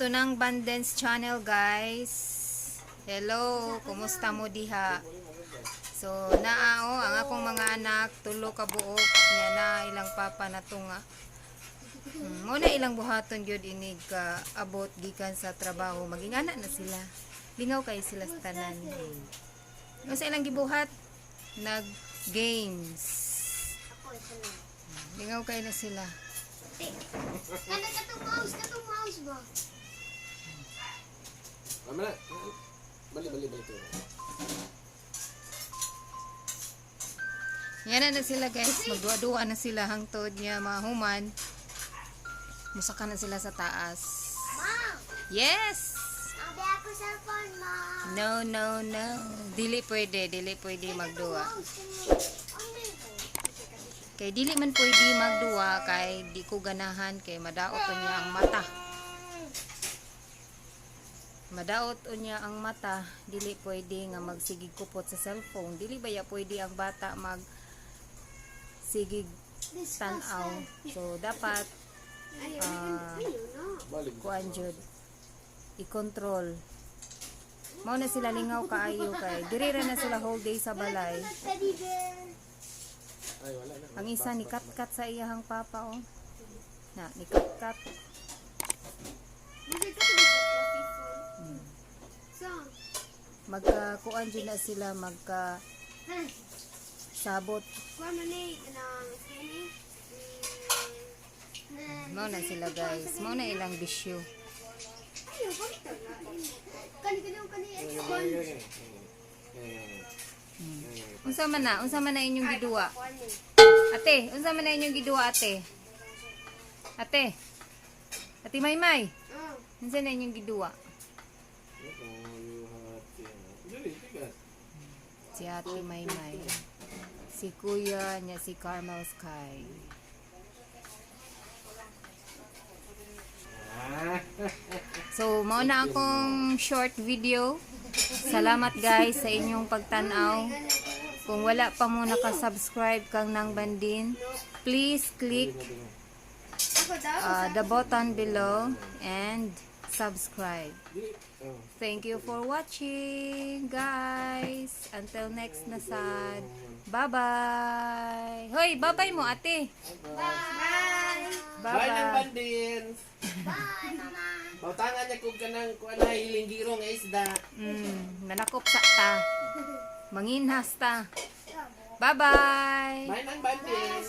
to Nang Bandens channel, guys. Hello, kumusta mo diha? So, naa oh, ang akong mga anak, tulo ka buok niya na ilang papa na tunga. Mo na ilang buhaton gyud inig ka abot gikan sa trabaho, magingana na sila. Lingaw kay sila sa tanan. Unsa ilang gibuhat? Nag games. Ako, isa lang. Lingaw kay na sila. Kana katong mouse ba? Tama na. Bali, bali, bali. To. Yan na sila, guys, magduwa-duwa na sila hangtod niya mahuman. Musaka na sila sa taas. Ma! Yes! Abi ako cellphone, ma. No, no, no. Dili pwede, dili pwede magduwa. Kay dili man pwede magduwa kay di ko ganahan kay madaot niya ang mata. Madaot unya ang mata, dili pwede nga magsigig kupot sa cellphone. Dili ba ya pwede ang bata mag sigig tan-aw. So dapat ah, Bali. kuan jud, i-control. Mao na sila lingaw kaayo kay diri ra na sila whole day sa balay. Teddy bear. Ay, wala na. Ang isa ni kat-kat sa iyahang papa oh. Na ni kat-kat. So, Magka kuan jud na sila, magka sabot. kuan man ni kanang skinny. Mao na sila, guys. Mao na ilang bisyo. Ayo, bakit na? Kani kani kani sponge. Unsa man na? Unsa man na inyong giduwa? Kuan ni. Ate, unsa man na inyong giduwa, ate? Ate. Ate Maymay, unsa na inyong giduwa? Si Ate Maymay. Si Kuya niya, si Carmel Sky. So, mao na akong short video. Salamat, guys, sa inyong pagtanaw. Kung wala pa mo naka-subscribe kang Nang Bandin, please click Ako daw. The button below and subscribe. Thank you for watching, guys. Until next na sad. Bye-bye. Hoy, bye-bye mo, ate. Bye. Bye ng Bye-bye. Bandins! Bye, mama. Bautangan niya kung kanang kuan na hiling girong nga isda. Manakop sa ta. Manginhas ta. Bye-bye. Bye ng Bandins!